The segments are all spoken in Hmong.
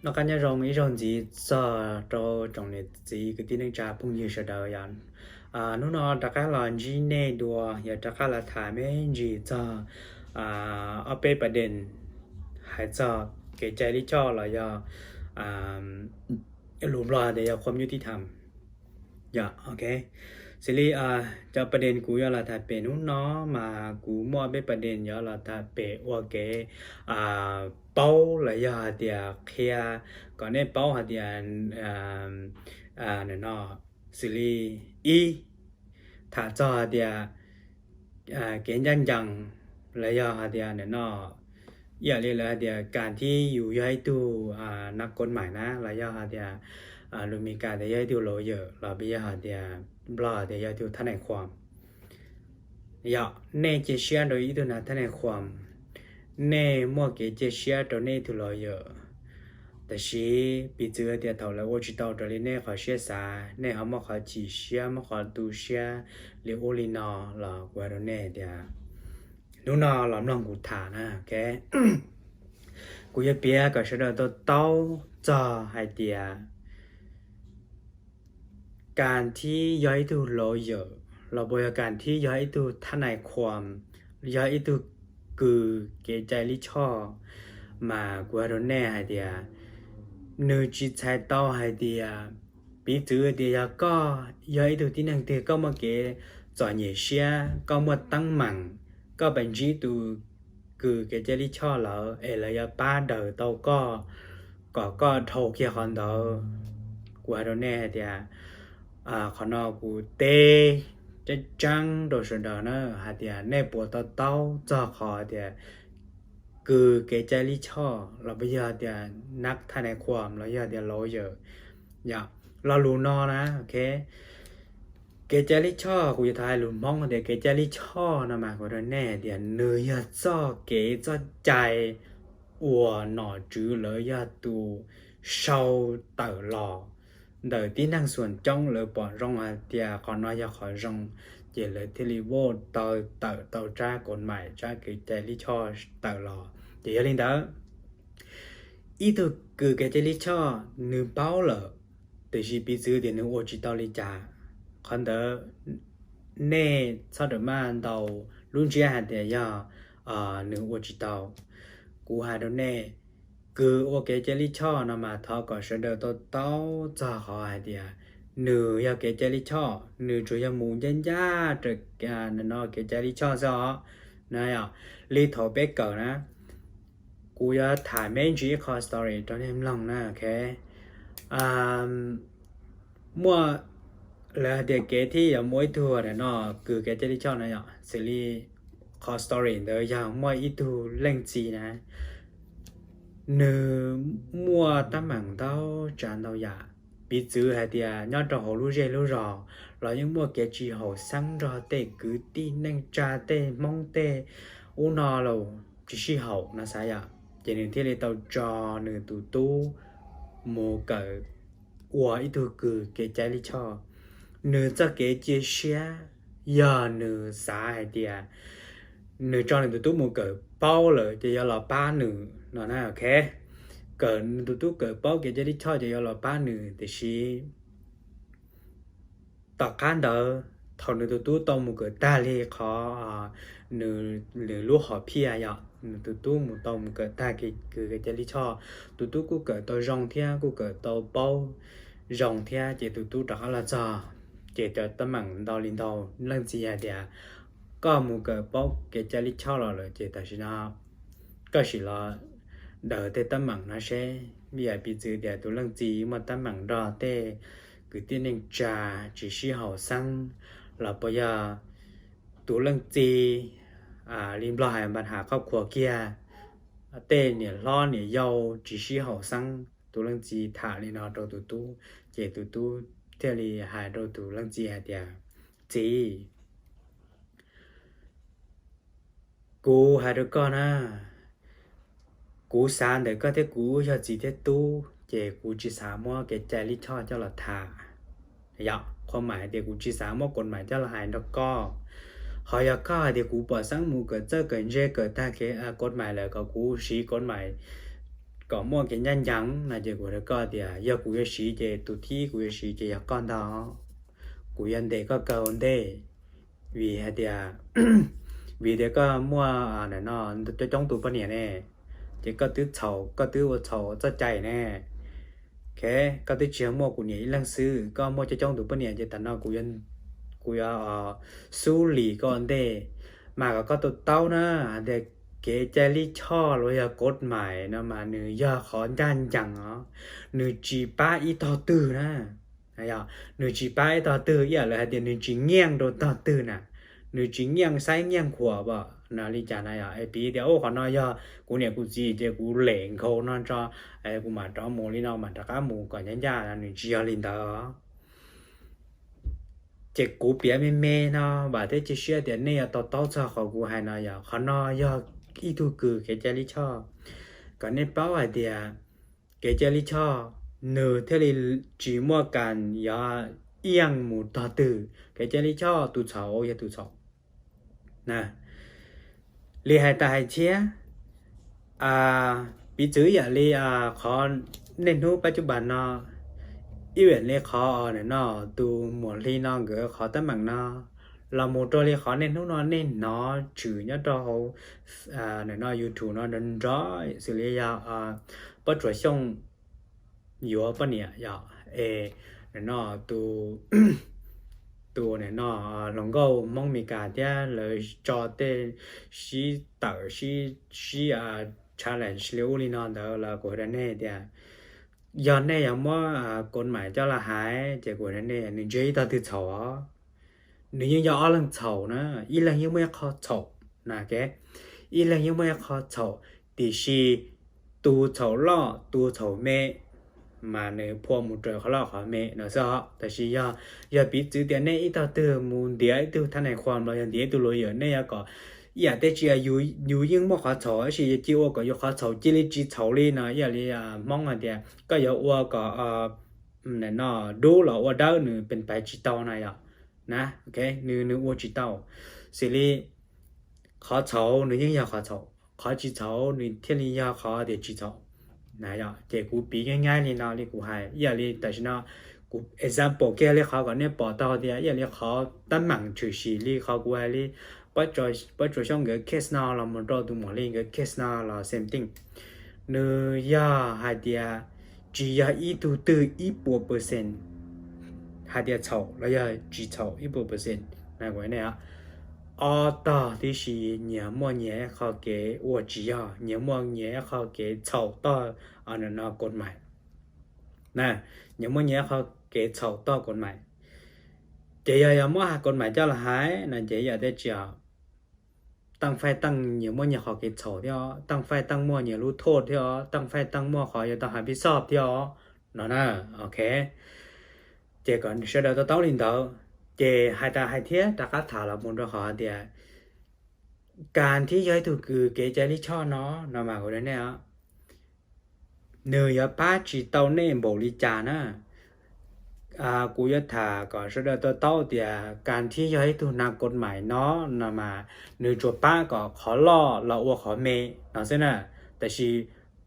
Noj qab nyob zoo ib zaug ntxiv txog rau tsoom niam txiv kwv tij neej tsa phooj ywg sawv daws yom. Hnub no rov qab los ntsib nej dua, yog rov qab los tham me ntsis txog ob peb pas dees hais txog kev cai lij choj los yog lus Nplog tias yog ความยุติธรรม. Yog, ok. Xws li cov pas dees kuv yuav los tham pem hnub no mas kuv muaj peb pas dees yuav los tham pem ua kev paub los yog hais tias qhia kom nej paub hais tias no, xws li ib, tham txog hais tias kev ncaj ncees los yog hais tias no, ib yam li lawv hais tias kas thib yus yog ib tug nab kos mais na los yog hais tias lus Meskas tias yog ib tug lawyer los yog hais tias Nplog tias yog ib tug thab nais khuam. Yog nej cia siab rau ib tug thab nais khuam, nej muaj kev cia siab rau nej ib tug lawyer, tab sis piv txwv tias thaum lawv ua tsis tau raws li nej qhov siab xav, nej ho muaj qhov chim siab muaj qhov tu siab li ub li no los kuv hais rau nej tias hnub no los mloog kuv tham na, ok. Kuv yuav piav kom sawv daws tau taub txog hais tias kas thib yog ib tug lawyer los puas yog kas thib yog ib tug thab nais khuam, yog ib tug kws kev cai lij choj, mas kuv hais rau nej hais tias nws tsis txhais tau hais tias, piv txwv tias yog koj yog ib tug tib neeg twg koj muaj kev txom nyem siab, koj muaj teeb meem, koj pes ntsib tus kws kev cai lij choj lawm es lawv yuav pab daws tau koj kom koj dhau kiag qhov ntawd. Kuv hais rau nej hais tias qhov no kuv teb tseeb tseeb rau sawv daws na hais tias nej puas to taub txog qhov tias kws kev cai lij choj los puas yog tias nab thab nais khuam los yog tias lawyer. Yog lo lus no na, ok. Kev cai lij choj kuv yuav thov hais lus Hmoob tias kev cai lij choj no mas kuv hais rau nej tias nws yog txoj kev txoj cai uas nom tswv lawv yog tus sau tawm los ntawm tib neeg xuas coob lawv pom zoo hais tias qhov no yog qhov zoo, ces lawv thiaj li vaj tau tawm tau tsab kos mais tsab kev cai lij choj tawm los. Ces yog li ntawd, ib tug kws kev cai lij choj nws paub lawm, tiam sis piv txwv tias nws ua tsis tau li cas, qhov ntawd nej txhob rawm maj ntaus lub ntsiab hais tias yog nws ua tsis tau. Kuv hais rau nej, kws ua kev cai lij choj no mas thov kom sawv daws tau taub txog qhov hais tias nws yog kev cai lij choj, nws tsuas yog mus ncaj ncaj raws no kev cai lij choj xwb os. Na yom, li thaum peb kawm na, kuv yuav tham me ntsis ib qho story rau nej mloog na, ok. Muaj lawv hais tias kev thib yuav muaj ib tug no kws kev cai lij choj na yom, xws li qhov story ntawd yog muaj ib tug leej txiv na, nws muaj teeb meem ntau tsav ntau yam, piv txwv hais tias nyob rau hauv lub zej lub zos los yeej muaj kev tsis haum xeeb nrog tej kwv tij neej tsa tej Hmoob tej ub no los tsis sib haum no xav yom, ces nws thiaj li tau tso nws tus tub mus kawm ua ib tug kws kev cai lij choj. Nws txoj kev cia siab yog nws xav hais tias nws tso nws tus tub mus kawm paub lawm ces yuav los pab nws no na, ok. Kawm nws tus tub kawm paub kev cai lij choj ces yuav los pab nws, tiam sis tom qab ntawd thaum nws tus tub tau mus kawm tag li qhov nws lub hom phiaj yom, nws tus tub mus tau mus kawm tag kws kev cai lij choj, tus tub kuj kawm tau zoo thiab kuj kawm tau paub zoo thiab, ces tus tub rov qab los txog, ces cov teeb meem ntau li ntau, leej txiv hais tias koj mus kawm paub kev cai lij choj los lawm ces tam sim no koj sim los daws tej teeb meem no seb, vim yog piv txwv tias tus leej txiv muaj teeb meem nrog tej kwv tij neej tsa tsis sib haum xeeb, los puas yog tus leej txiv li Nplog hais npa has khoj khuas kiag, tej niam hlob niam yau tsis sib haum xeeb. Tus leej txiv tham li no rau tus tub, ces tus tub thiaj li hais rau tus leej txiv hais tias, txiv, kuv hais rau koj na, kuv xav ntawm koj thiab kuv yog txiv thiab tub ces kuv tsis xav muab kev cai lij choj coj los tham. Yog qhov mam hais tias kuv tsis xav muab kos mais coj los hais nrog koj. Ho yog koj hais tias kuv pom xeeb mus kawm txawj kawm ntse kawm tag kev kos mais lawm kom kuv siv kos mais kom muaj kev ncaj ncees no ces kuv hais rau koj tias yog kuv yuav siv ces tus thib kuv yuav siv ces yog koj ntag. Kuv yuav ntes koj kaw ua ntej, vim hais tias, vim tias koj muaj coob coob tus poj niam ne, ces koj twb txhaum, koj twb ua txhaum txoj cai ne. Koj twb tsis yog muaj kuv niam ib leeg xwb, koj muaj coob coob tus poj niam ces tam no kuv yuav xub lis koj ua ntej. Mas kom koj to taub na, hais tias kev cai lij choj los yog kod mais no mas nws yog qhov ncaj ncees os, nws tsis pab ib tog twg na. Nws tsis pab ib tog twg, ib yam li hais tias nws tsis nyiaj rau tog twg na, nws tsis nyiaj saib nyiaj khuam pom no li cas na. Yog es piv tias ub qhov no yog kuv niam kuv txiv ces kuv lem nkhaus no tso, kuv mam rov mus li no mam rov qab mus kom ncaj ncaj no, nws tsis yog li ntawd. Ces kuv piav me me no vam thiab cia siab tias nej yuav to taub txog qhov kuv hais no. Yog qhov no yog ib tug kws kev cai lij choj, kom nej paub hais tias kev cai lij choj nws thiaj li tsis muaj kas yov iaj mus tog twg. Kev cai lij choj tus txhaum yog tus txhaum. Li hais tas hais thiab, piv txwv yam li qhov niaj hnub pab cub pas no, ib yam li qhov no tus muam hli no nkawd qhov teeb meem no, los mus rau li qhov niaj hnub no nej hnov tshwm nyob rau hauv no YouTube no nrov nrov xws li yog Pab Tsuas Xyooj yuav poj niam yom, es no tus no hluas nkauj Hmoob Mes Kas thiab lawv tso tej sib tawm sib challenge li ub li no ntawd los kuv hais rau nej tias yog nej yuav muab kod mais coj los hais ces kuv hais rau nej, nws tsis yog ib tog twg txhaum os. Nws yeej yog ob leeg txhaum na, ib leeg yeej muaj ib qho txhaum na, ib leeg yeej muaj ib qho txhaum, tiam sis tus txhaum loj tus txhaum me mas nws phua mus raws qhov loj qhov me no xwb os. Tab sis yog, yog piv txwv tias nej ib tog twg mus ntiav ib tug thab nais khuam los yog ntiav ib tug luag yawm, nej yuav kom ib yam tej tsis, yus yeej muaj qhov txhaum tab sis yus cia ua kom yus qhov txhaum cia li tsis txhaum li no, ib yam li Hmoob hais tias koj yuav ua kom no dub los ua dawb nws pes pais tsis tau na yom. Na, nws, nws ua tsis tau. Xws li qhov txhaum nws yeej yog qhov txhaum, qhov tsis txhaum nws thiaj li yog qhov tias tsis txhaum. Na yom, ces kuv piv nyaib nyaib li no li kuv hais, ib yam li tam sim no kuv example kiag li qhov kom nej pom tau tias ib yam li qhov teeb meem tshwm sim li qhov kuv hais li Pab Tsuas Xyooj nkawd case no los mus rau tus muam hli nkawd case no los same thing. Nws yog hais tias tsis yog ib tug twg ib puas percent hais tias txhaum los yog tsis txhaum ib puas percent. Ob tog tib si nyias muaj nyias ib qho kev ua tsis yog, nyias muaj nyias ib qho kev txhaum tog no kod mais. Nyias muaj nyias ib qho kev txhaum tog kod mais. Ces yog, yog muab kod mais coj los hais no ces yam tej tsis Teej Faij Teej nyias muaj nyias qhov kev txhaum thiab os, Teej Faij Teej muaj nyias lub thoj thiab os, Teej Faij Teej muaj qhov yuav tau hais pib soj thiab os no na. Ok, ces kom sawv daws to taub li ntawd. Ces hais tas hais thiab rov qab tham los mus rau qhov tias kas thiab yog ib tug kws kev cai lij choj no, no mas kuv nej, nws yuav pab tsis tau nej npaum li cas na. Kuv yuav tham kom sawv daws to taub tias kas thiab yog ib tug nas kod mais no, no mas nws tsuas pab kom qhov loj los ua qhov me no xwb na. Tab sis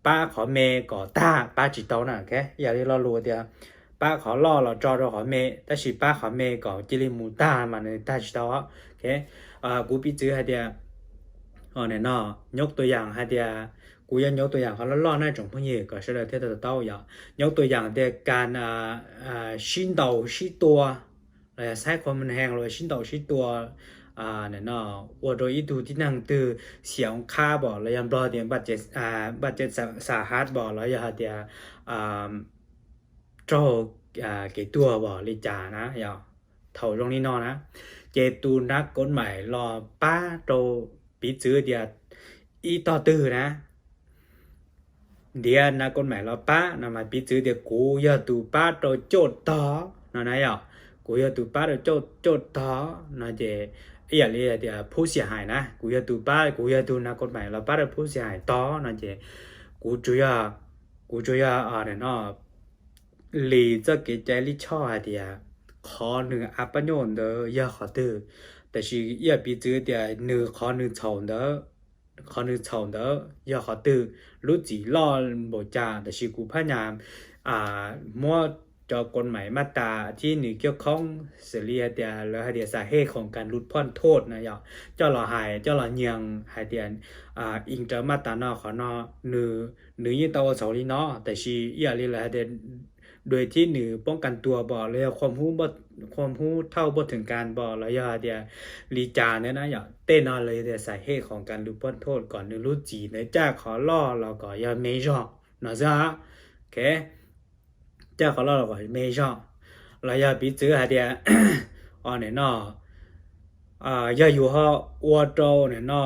pab qhov me kom tag pab tsis tau na. Yam li lo lus tias pab qhov loj los tso rau qhov me, tab sis pab qhov me kom cia li mus tag mas nws tag tsis tau. Kuv piv txwv hais tias, no, nyuj tua yam hais tias, kuv yuav nyuj tua yam qhov loj loj na tsoom phooj ywg kom sawv daws thiaj to taub yom. Nyuj tua yam tias kas sib ntaus sib tua los yog xaib qhov me hees los sib ntaus sib tua, no, ua rau ib tug tib neeg twg xiam qhab pom los yog Nplog tias npaj ces xa hav pom los yog hais tias raug kev tuag pom li cas na yom. Thaum zoo li no na, ces tus nas kod mais los pab rau, piv txwv tias ib tog twg na, ntiav nas kod mais los pab no mas piv txwv tias kuv yog tus pab rau coj tog no na yom. Kuv yog tus pab rau coj tog no ces ib yam li tias phub xia hais na, kuv yog tus pab, kuv yog tus nas kod mais los pab rau phub xia hais tog no ces kuv tsuas yog, kuv tsuas yog no li txoj kev cai lij choj hais tias qhov nws a pab nyuj ntawd yog qhov twg. Tab sis ib yam piv txwv tias nws qhov nws txhaum ntawd qhov nws txhaum ntawd yog qhov twg, lub txim loj npaum cas, tab sis kuv phab nyas muab cov kos mais maj tas thiab nws kiab khoob xws li hais tias lawv hais tias xas hej khoom kas lus phoj thoj na yom, coj los hais coj los nyees hais tias ib rau maj tas no qhov no nws, nws yeej tau ua txhaum li no, tab sis ib yam li lawv hais tias dua thiab nws poob kas tuag pom los yog khuam hub thauj npauj theem kas pom los yog hais tias li cas ntawd na yom, tej no lawv yog tias xas hej khoom kas lus phoj thoj kom nws lub txim ntawd caj qhov loj los kom yog me zog no xwb. Ok, caj qhov loj los kom me zog, los yog piv txwv hais tias o nim no yog yus ho ua rau nim no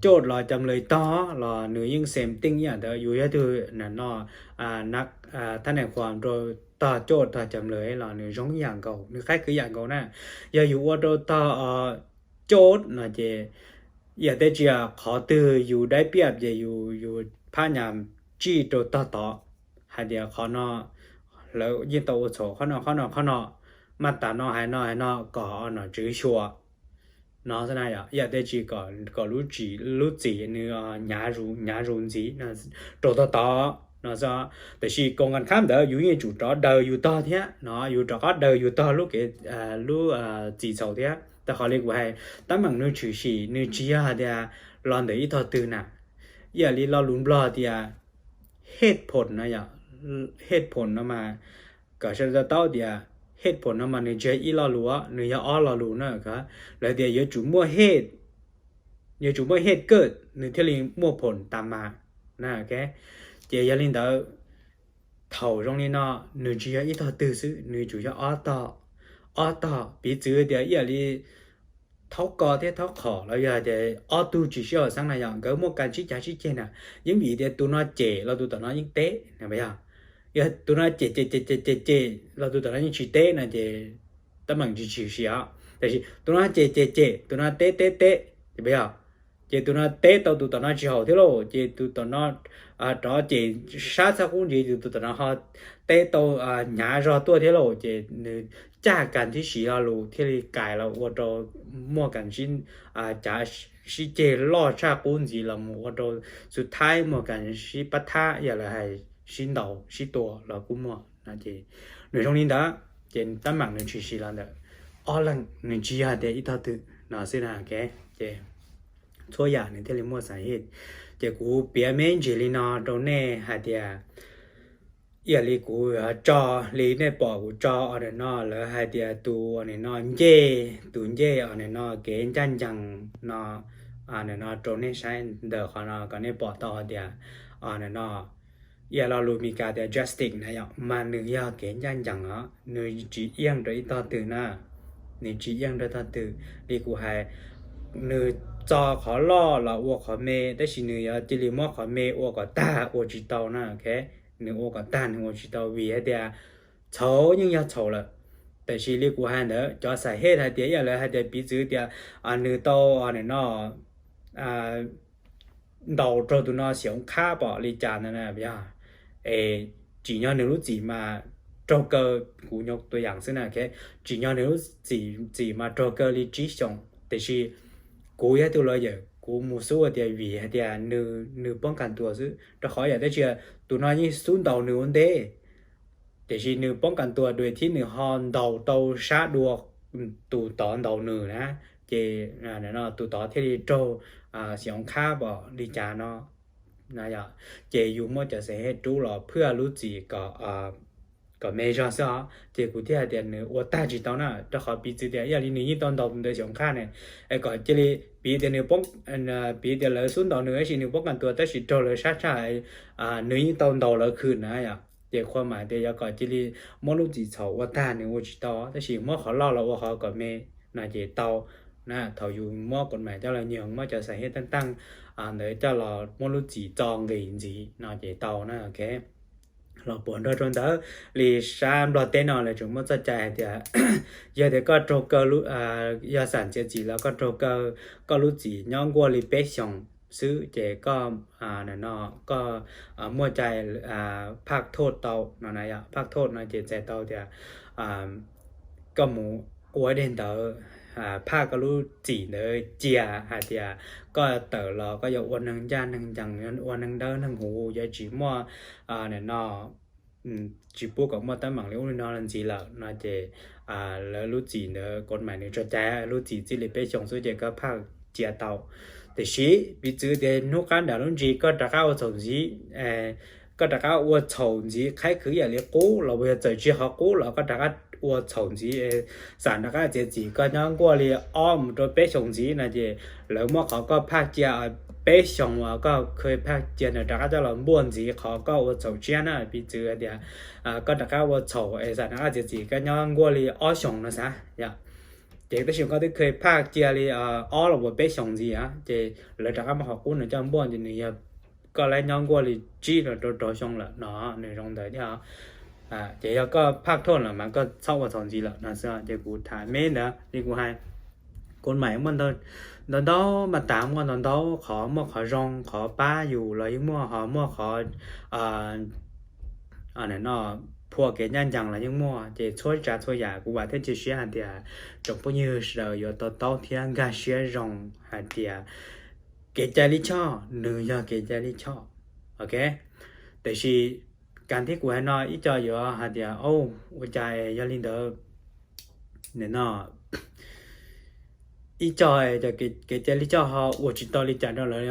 coj los cam lawv tog los nws yeej xem teej ib yam ntawd, yus yog tug nim no thab nees khuam rau tog coj tog cam lawv los nws zoo ib yam nkaus, nws qaib kwv yam nkaus na. Yog yus ua rau tog coj no ces yam tej tsis yog qhov twg yus dai piaj ces yus, yus phab nyas tsij rau tog tod hais tias qhov no lawv yeej tau ua txhaum qhov no qhov no qhov no, maj tas no hais no hais no kom nom tswv xyuas no xwb na yom, yam tej tsis kom lub txim, lub txim nws hnyav zus ntxiv rau tog tod no xwb. Tab sis koos kas khab ntawd yus yeej tsum rov daws yus tog thiab no, yus rov qab daws yus tog lub kev, lub txim txhaum thiab. Rau qhov li kuv hais, tab meeg nws tshwm sim nws tsis yog hais tias los ntawm ib tog twg na. Ib yam li lo lus Nplog tias head phom no yom, head phom no mas kom sawv daws to taub tias head phom no mas nws tsis yog ib lo lus, nws yog ob lo lus na. Lawv tias yuav tsum muaj head, yuav tsum muaj head kawj nws thiaj li muaj phom tas mas na. Ces yog li ntawd thaum zoo li no nws tsis yog ib tog twg xwb, nws tsum yog ob tog. Ob tog piv txwv tias ib yam li thaub ko thiab thaub qhom los yog tias ob tug tsis sib haum xeeb na yom, nkawd muaj kas sib cav sib ceg na, yeej vim tias tus no cem los tus tom no yeej teb na yom. Yog tus no cem cem cem cem cem cem los tus tom no yeej tsis teb no ces tab meeg tsis tshwm sim os. Tab sis tus no cem cem cem, tus no teb teb teb, ces yog ces tus no teb tau tus tom no tsis haum thiab lauj, ces tus tom no rov cem sab txhab qub ntxiv, tus tom no ho teb tau hnyav zog tuaj thiab lauj, ces nws caj kas thiab siv lo lus thiaj li kais los ua rau muaj kas sib cav sib ceg loj tshaj qub ntxiv los mus ua rau xu thaib muaj kas sib pab thab, yog lawv hais sib ntaus sib tua los kuj muaj no. Ces nws zoo li ntawd ces tab meeg nws tshwm sim los ntawm ob leeg, nws tsis yog tias ib tog twg no xwb na. Ces txhua yam nws thiaj li muaj xas hej. Ces kuv piav me ntsis li no rau nej hais tias ib yam li kuv tso, li nej pom kuv tso o nim no lawv hais tias tus o nim no ncej, tus ncej o nim no kev ncaj ncees no, nim no rau nej saib ntawm qhov no kom nej pom tau hais tias o nim no ib yam lo lus Meskas tias justice na yom, mas nws yog kev ncaj ncees os, nws tsis yeej rau ib tog twg na, nws tsis yeej rau tog twg. Li kuv hais, nws txo qhov loj los ua qhov me, tab sis nws yuav cia li muab qhov me ua kom tag ua tsis tau na. Nws ua kom tag nws ua tsis tau vim hais tias txhaum yeej yog txhaum lawm. Tab sis li kuv hais ntawd cov xas hej hais tias ib yam lawv hais tias piv txwv tias nws tau nim no ntaus raug tus no xyov qhab pom li cas ntawd na, yog es tsim nyog nws lub txim mas raug kaw, kuv nyuam tua yam xwb na, tsim nyog nws lub txim mas raug kaw li tsib xyoos, tiam sis kuv yog tus lawyer kuv mus xub hais tias vim hais tias nws poob kas tuag xwb, rau qhov yam tab sis tus no yeej xub ntaus nws ua ntej, tiam sis nws poob kas tuag dua thiab nws ho ntaus tau sab dua tus tod ntaus nws na, ces tus tod thiaj li raug xyov qhab pom li cas no. Ces yus muab cov xas hej rub los phwaj lub txim kom me zog xwb os. Ces kuv thiaj hais tias nws ua tag tsis tau na, rau qhov piv txwv tias ib yam li nws yeej tau ntaus tus ntawd xyov qhab ne, es kom cia li piv tias nws, piv tias lawv xub ntaus nws tab sis nws poob kas tuag tab sis raug lawv sab tshaj, nws yeej tau ntaus lawv khwm na yom. Ces qhua mas tias yog kom cia li muab lub txim txhaum ua tag nws ua tsis tau, tab sis muab qhov loj los ua qhov kom me no ces tau na. Thaum yus muab kos mais coj los nyeem, muab cov xas hej teej teej ntawd coj los muab lub txim txo nqis ntxiv no ces tau na. Los puas nrog rau ntawd li sab Nplog teb no lawv tseem muaj txoj cai hais tias yog tias koj raug kaw, yog xam txiav txim los koj raug kaw, koj lub txim nyob nkuaj li peb xyoos xwb ces koj, koj muaj cai phaj thoj tau no na yom. Phaj thoj no ces txhais tau tias koj mus ua ib daim ntawv phaj koj lub txim ntawd cia hais tias koj tawm los koj yuav ua neeg ncaj neeg ncees, ua neeg dawb neeg huv, yuav tsis muaj no tsis pub kom muaj teeb meem li ub li no ntxiv lawm no ces lawv lub txim ntawd koj mam nws tso cai, lub txim txij li peb xyoos xwb ces koj phaj cia tau. Tiam sis piv txwv tias hnub qab nram lub ntsis koj rov qab ua txhaum ntxiv, koj rov qab ua txhaum ntxiv qhaib khwv ib yam li qub los yog txawm tsis qhov qub los koj rov qab ua txhaum ntxiv, xam rov qab txiav txim koj nyob nkuaj li ob mus rau peb xyoos ntxiv no ces lawv muab qhov koj phaj cia peb xyoos uas koj kha phaj cia ntawd rov qab coj los npuaj ntxiv qhov koj ua txhaum tshiab na. Piv txwv tias koj rov qab ua txhaum es xam rov qab txiav txim koj nyob nkuaj li ob xyoos no xav yom, ces tab sis koj twb kha phaj cia li ob los ua peb xyoos ntxiv ces lawv rov qab muab qhov qub no coj npuaj ces nws yog koj lab nyob nkuaj li tsib los rau rau xyoo lawm no, nws zoo ntawd thiab. Ces yog koj phaj thoj lawm mas koj txhob ua txhaum ntxiv lawm no xwb. Ces kuv tham me ntawd li kuv hais, koj mam muaj ntau ntau mas tas muaj ntau ntau qhov, muaj qhov zoo qhov pab yus los yeej muaj, ho muaj qhov no phua kev ncaj ncees los yeej muaj. Ces txhua tsav txhua yam kuv vam thiab cia siab hais tias tsoom phooj ywg sawv daws yuav to taub thiab nkag siab zoo hais tias kev cai lij choj nws yog kev cai lij choj, ok. Tiam sis kav tib kuv hais no ib co yuav hais tias ua cas yog li ntawd no, ib co kev cai lij choj ho ua tsis tau li cas rau lawv.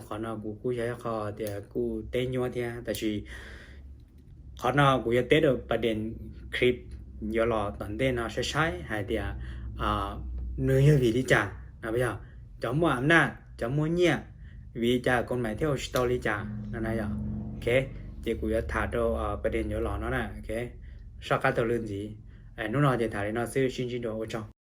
Qhov no kuv kuj yog ib qho tias kuj teb nyuaj thiab, tab sis qhov no kuv yuav teb rau pas dees clip yuav los tom ntej no saib saib hais tias nws yog vim li cas no, yog cov muaj am naj cov muaj nyiaj, vim li cas koj mam thiaj ua tsis tau li cas no na yom. Ok, ces kuv yuav tham rau pas dees yuav los no na. Soj qab taug lw ntxiv, hnub no ces tham li no xwb, sib ntsib dua, ua tsaug.